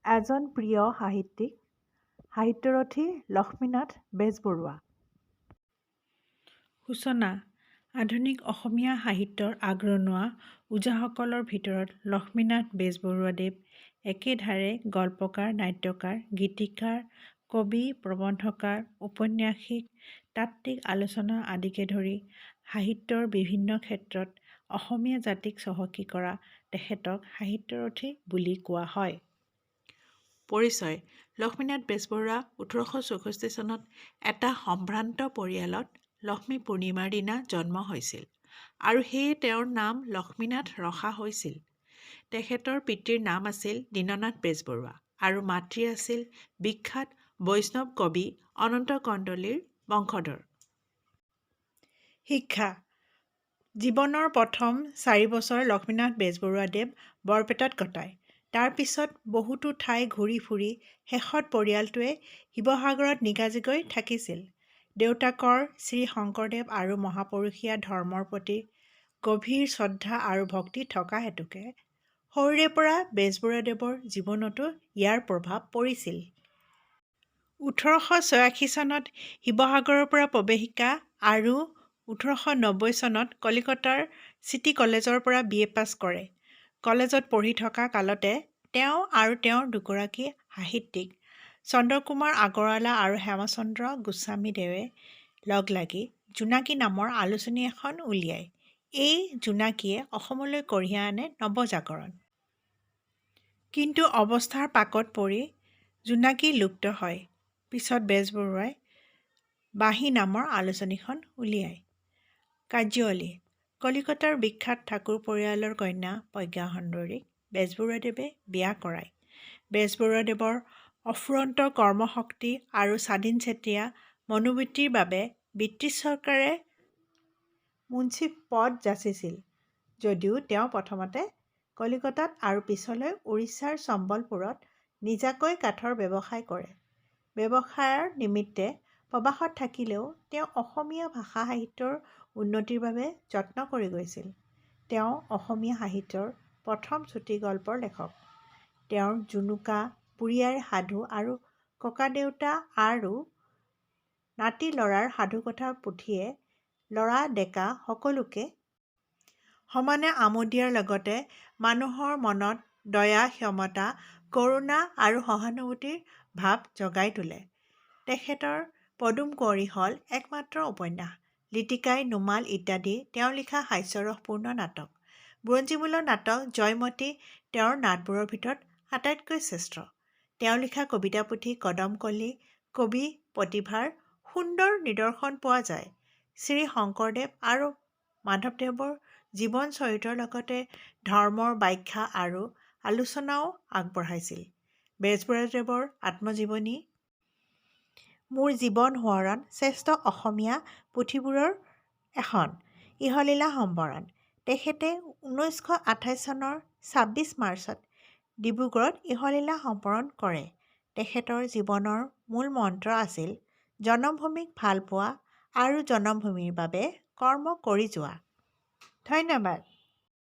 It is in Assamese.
এজন প্ৰিয় সাহিত্যিক সাহিত্যৰথী লক্ষ্মীনাথ বেজবৰুৱা। সূচনা আধুনিক অসমীয়া সাহিত্যৰ আগৰণুৱা ওজাসকলৰ ভিতৰত লক্ষ্মীনাথ বেজবৰুৱাদেৱ একেধাৰে গল্পকাৰ, নাট্যকাৰ, গীতিকাৰ, কবি, প্ৰবন্ধকাৰ, ঔপন্যাসিক, তাত্ত্বিক আলোচনা আদিকে ধৰি সাহিত্যৰ বিভিন্ন ক্ষেত্ৰত অসমীয়া জাতিক চহকী কৰা তেখেতক সাহিত্যৰথী বুলি কোৱা হয়। পৰিচয় লক্ষ্মীনাথ বেজবৰুৱা 1864 চনত এটা সম্ভ্ৰান্ত পৰিয়ালত লক্ষ্মী পূৰ্ণিমাৰ দিনা জন্ম হৈছিল আৰু সেয়ে তেওঁৰ নাম লক্ষ্মীনাথ ৰখা হৈছিল। তেখেতৰ পিতৃৰ নাম আছিল দীননাথ বেজবৰুৱা আৰু মাতৃ আছিল বিখ্যাত বৈষ্ণৱ কবি অনন্ত কন্দলীৰ বংশধৰ। শিক্ষা জীৱনৰ প্ৰথম 4 বছৰ লক্ষ্মীনাথ বেজবৰুৱাদেৱ বৰপেটাত কটায়। তাৰ পিছত বহুতো ঠাই ঘূৰি ফুৰি শেষত পৰিয়ালটোৱে শিৱসাগৰত নিগাজিকৈ থাকিছিল। দেউতাকৰ শ্ৰীশংকৰদেৱ আৰু মহাপুৰুষীয়া ধৰ্মৰ প্ৰতি গভীৰ শ্ৰদ্ধা আৰু ভক্তি থকা হেতুকে সৰুৰে পৰা বেজবৰুৱাদেৱৰ জীৱনতো ইয়াৰ প্ৰভাৱ পৰিছিল। 1886 চনত শিৱসাগৰৰ পৰা প্ৰৱেশিকা আৰু 1890 চনত কলিকতাৰ চিটি কলেজৰ পৰা বি. এ. পাছ কৰে। কলেজত পঢ়ি থকা কালতে তেওঁ আৰু তেওঁৰ দুগৰাকী সাহিত্যিক চন্দ্ৰকুমাৰ আগৰৱালা আৰু হেমচন্দ্ৰ গোস্বামীদেৱে লগলাগি 'জোনাকী' নামৰ আলোচনী এখন উলিয়ায়। এই 'জোনাকী'য়ে অসমলৈ কঢ়িয়াই আনে নৱজাগৰণ। কিন্তু অৱস্থাৰ পাকত পৰি 'জোনাকী' লুপ্ত হয়। পিছত বেজবৰুৱাই 'বাঁহী' নামৰ আলোচনীখন উলিয়ায়। কাৰ্যাৱলী কলিকতাৰ বিখ্যাত ঠাকুৰ পৰিয়ালৰ কন্যা প্ৰজ্ঞা সুন্দৰীক বেজবৰুৱাদেৱে বিয়া কৰায়। বেজবৰুৱাদেৱৰ অফুৰন্ত কৰ্মশক্তি আৰু স্বাধীনচেতিয়া মনোবৃত্তিৰ বাবে ব্ৰিটিছ চৰকাৰে মুন্সিফ পদ যাচিছিল যদিও তেওঁ প্ৰথমতে কলিকতাত আৰু পিছলৈ উৰিষ্যাৰ চম্বলপুৰত নিজাকৈ কাঠৰ ব্যৱসায় কৰে। ব্যৱসায়ৰ নিমিত্তে প্ৰবাসত থাকিলেও তেওঁ অসমীয়া ভাষা সাহিত্যৰ উন্নতিৰ বাবে যত্ন কৰি গৈছিল। তেওঁ অসমীয়া সাহিত্যৰ প্ৰথম চুটিগল্পৰ লেখক। তেওঁৰ জুনুকা, বুঢ়ী আইৰ সাধু আৰু ককাদেউতা আৰু নাতি ল'ৰাৰ সাধুকথা পুথিয়ে ল'ৰা-ডেকা সকলোকে সমানে আমোদ দিয়াৰ লগতে মানুহৰ মনত দয়া, ক্ষমতা, কৰুণা আৰু সহানুভূতিৰ ভাৱ জগাই তোলে। তেখেতৰ পদুম কুঁৱৰী হ'ল একমাত্ৰ উপন্যাস। লিটিকাই, নোমাল ইত্যাদি তেওঁ লিখা হাস্যৰসপূৰ্ণ নাটক। বুৰঞ্জীমূলক নাটক জয়মতী তেওঁৰ নাটবোৰৰ ভিতৰত আটাইতকৈ শ্ৰেষ্ঠ। তেওঁ লিখা কবিতা পুথি কদমকলি কবি প্ৰতিভাৰ সুন্দৰ নিদৰ্শন পোৱা যায়। শ্ৰীশংকৰদেৱ আৰু মাধৱদেৱৰ জীৱন চৰিতৰ লগতে ধৰ্মৰ ব্যাখ্যা আৰু আলোচনাও আগবঢ়াইছিল। বেজবৰুৱাদেৱৰ আত্মজীৱনী মোৰ জীৱন সোঁৱৰণ শ্ৰেষ্ঠ অসমীয়া পুথিবোৰৰ এখন। ইহলীলা সম্বৰণ। তেখেতে 1928 চনৰ 26 মাৰ্চত ডিব্ৰুগড়ত ইহলীলা সম্বৰণ কৰে। তেখেতৰ জীৱনৰ মূল মন্ত্ৰ আছিল জনমভূমিক ভালপোৱা আৰু জনমভূমিৰ বাবে কৰ্ম কৰি যোৱা। ধন্যবাদ।